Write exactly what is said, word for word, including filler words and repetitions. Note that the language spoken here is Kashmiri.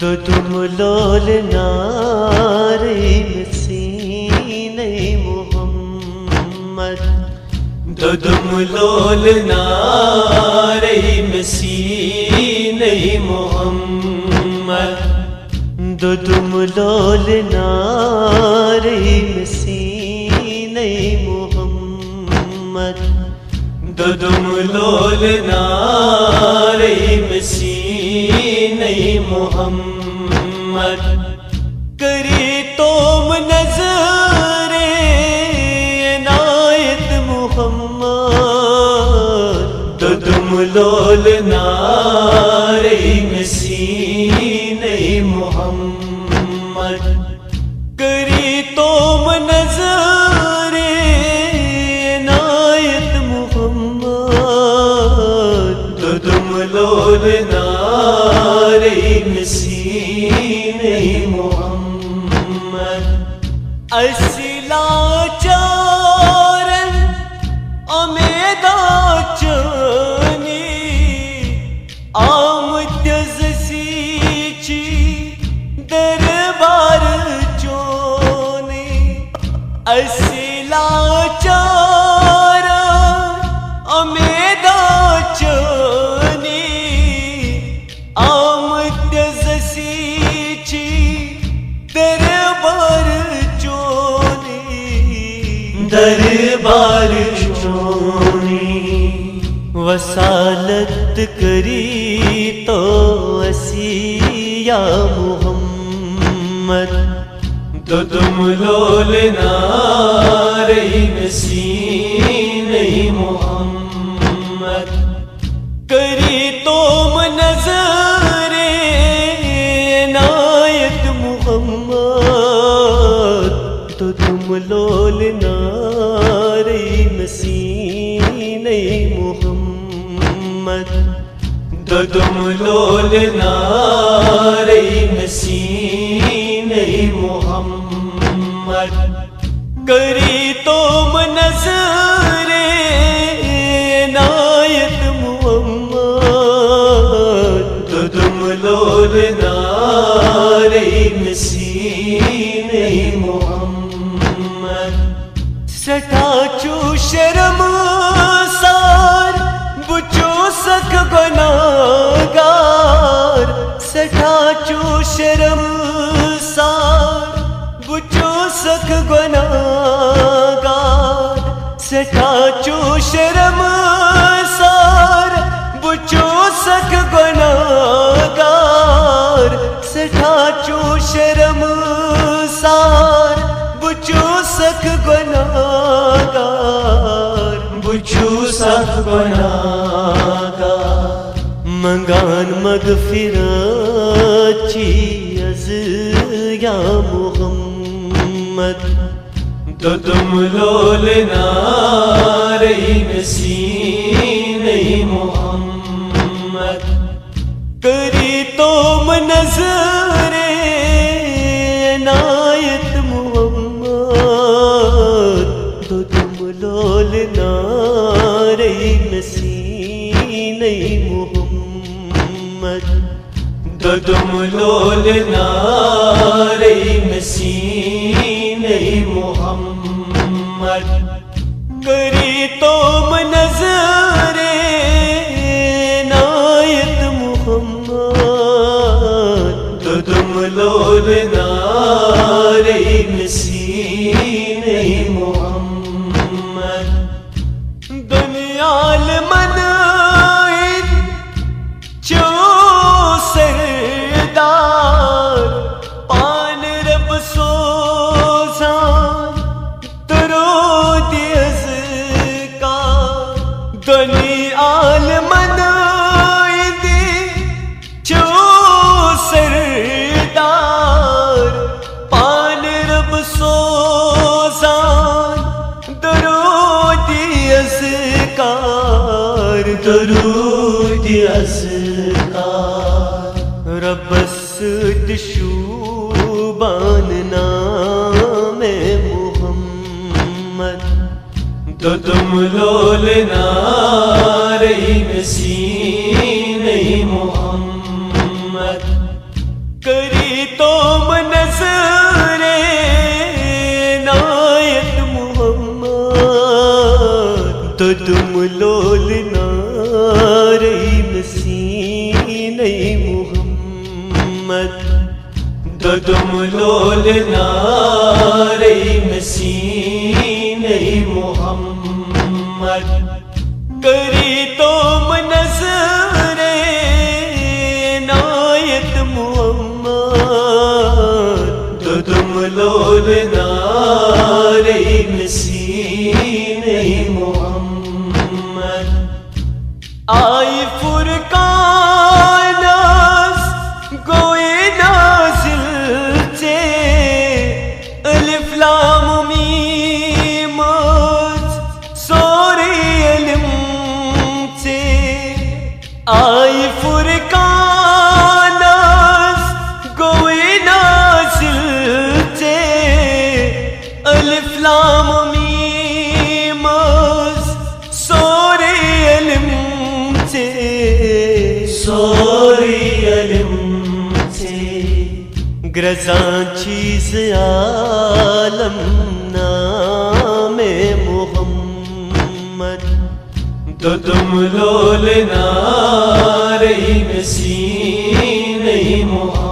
دودُم لولہٕ نارے مےٚ سیٖنے محمد۔ دودُم لولہٕ نارے مےٚ سیٖنے محمد۔ دودُم لولہٕ نارے مےٚ سیٖنے محمد۔ دودُم لولہٕ نارے مےٚ سیٖنے محمد۔ کٔرِتوم نظرِ عنایت محمد۔ دودُم لولہٕ نارے مےٚ سیٖنے محمد۔ کٔرِتوم نظرِ عنایت محمد۔ دودُم لولہٕ نارے مےٚ سیٖنے محمد۔ اَسہِ لاچارن اُمیدا چٲنی، آمٕتۍ زٕ سیٖچی دربار چونی۔ اَسہِ لاچارن اُمیدا چٲنی، آمٕتۍ زٕ سیٖچی دربار چونی۔ دربار چونی۔ وصالت کٔرِتو اَسہِ یا محمد۔ دودُم لولہٕ نارے مےٚ سیٖنے محمد۔ کٔرِتوم نظرِ عنایت محمد۔ دودُم لولہٕ نارے مےٚ سیٖنے محمد۔ دودُم لولہٕ نارے مےٚ سیٖنے محمد۔ کٔرِتوم نظرِ عنایت محمد۔ دودُم لولہٕ نارے مےٚ سیٖنے محمد۔ سٮ۪ٹھاہ چھُ شرمسار، بہٕ چھُسکھ گۄناہگار۔ سٮ۪ٹھاہ چھُ شرمسار، بہٕ چھُسکھ گۄناہگار۔ سٮ۪ٹھاہ چھُ شرمسار، بہٕ چھُسکھ گۄناہگار۔ سٮ۪ٹھاہ چھُ شرمسار، بہٕ چھُسکھ گۄناہگار۔ بہٕ چھُسکھ گۄناہگار۔ منٛگان مغفرت چھِ از یا محمد۔ دودُم لولہٕ نارے مےٚ سیٖنے محمد۔ کٔرِتوم نظرِ عنایت محمد۔ دودُم لولہٕ نارے مےٚ سیٖنے محمد۔ دودُم لولہٕ نارے مےٚ سیٖنے محمد۔ کٔرِتوم نظرِ عنایت محمد۔ دودُم لولہٕ نارے مےٚ سیٖنے محمد۔ دُنیا عالمن ہٕنٛدۍ چھِو سردار، پانہٕ رب سوزان درود اذکار۔ دُنیا عالمن ہٕنٛدۍ چھِو سردار، پانہٕ رب سوزان درود اذکار۔ درود اذکار۔ ربس سۭتۍ شوٗبان نامِ محمد۔ دودُم لولہٕ نارے مےٚ سیٖنے محمد۔ نظر عنایت محمد، دۄدُم لولہٕ نارے مسیٖنے محمد۔ دۄدُم لولہٕ نارے مسیٖنے محمد۔ کری توم نظر عنایت محمد، دۄدُم لولہٕ نارے مسیٖنے محمد۔ آیہِ فرقانس گوٚوُے نازل ژےٚ، الف لام میم ٲس سورُے علم ژےٚ۔ آیہِ فرقانس گوٚوُے نازل ژےٚ، الف لام میم ٲس سورُے علم ژےٚ، سورُے علم ژےٚ۔ گرٛزان چھِ زٕ عالم نامے محمد، دۄدُم لولہٕ نارے مسیٖنے محمد۔